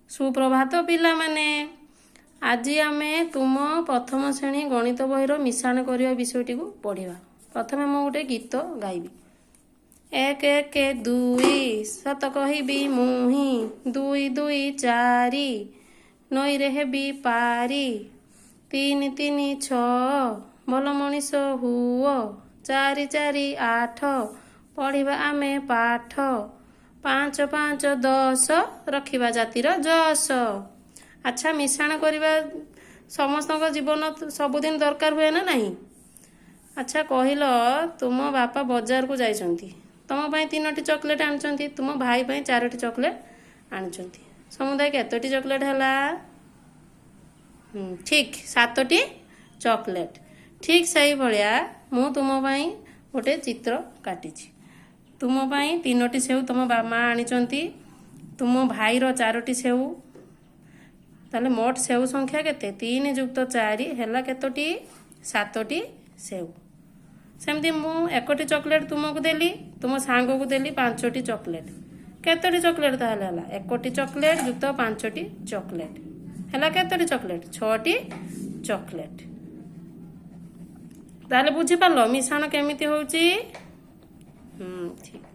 ସୁପ୍ରଭାତ ପିଲାମାନେ। ଆଜି ଆମେ ତୁମ ପ୍ରଥମ ଶ୍ରେଣୀ ଗଣିତ ବହିର ମିଶାଣ କରିବା ବିଷୟଟିକୁ ପଢ଼ିବା। ପ୍ରଥମେ ମୁଁ ଗୋଟେ ଗୀତ ଗାଇବି। ଏକ ଏକ ଦୁଇ, ସତ କହିବି ମୁହିଁ। ଦୁଇ ଦୁଇ ଚାରି, ନଈରେ ହେବି ପାରି। ତିନି ତିନି ଛଅ, ଭଲ ମଣିଷ ହୁଅ। ଚାରି ଚାରି ଆଠ, ପଢ଼ିବା ଆମେ ପାଠ। ପାଞ୍ଚ ପାଞ୍ଚ 10, ରଖିବା ଜାତିର ଯଶ। ଆଚ୍ଛା, ମିଶାଣ କରିବା ସମସ୍ତଙ୍କ ଜୀବନ ସବୁଦିନ ଦରକାର ହୁଏ ନା ନାହିଁ? ଆଚ୍ଛା କହିଲ, ତୁମ ବାପା ବଜାରକୁ ଯାଇଛନ୍ତି, ତୁମ ପାଇଁ ତିନୋଟି ଚକୋଲେଟ୍ ଆଣିଛନ୍ତି, ତୁମ ଭାଇ ପାଇଁ ଚାରୋଟି ଚକୋଲେଟ୍ ଆଣିଛନ୍ତି। ସମୁଦାୟ କେତୋଟି ଚକୋଲେଟ୍ ହେଲା? ଠିକ୍, ସାତଟି ଚକୋଲେଟ୍। ଠିକ୍ ସେଇଭଳିଆ ମୁଁ ତୁମ ପାଇଁ ଗୋଟେ ଚିତ୍ର କାଟିଛି। ତୁମ ପାଇଁ ତିନୋଟି ସେଉ ତୁମ ମା ଆଣିଛନ୍ତି, ତୁମ ଭାଇର ଚାରୋଟି ସେଉ। ତାହେଲେ ମୋଟ ସେଉ ସଂଖ୍ୟା କେତେ? ତିନି ଯୁକ୍ତ ଚାରି ହେଲା କେତୋଟି? ସାତଟି ସେଉ। ସେମିତି ମୁଁ ଏକଟି ଚକୋଲେଟ୍ ତୁମକୁ ଦେଲି, ତୁମ ସାଙ୍ଗକୁ ଦେଲି ପାଞ୍ଚଟି ଚକୋଲେଟ୍। କେତୋଟି ଚକୋଲେଟ୍ ତାହେଲେ ହେଲା? ଏକଟି ଚକୋଲେଟ୍ ଯୁକ୍ତ ପାଞ୍ଚଟି ଚକୋଲେଟ୍ ହେଲା କେତୋଟି ଚକୋଲେଟ୍? ଛଅଟି ଚକୋଲେଟ୍। ତାହେଲେ ବୁଝିପାରିଲ ମିଶାଣ କେମିତି ହଉଛି? ଠିକ୍।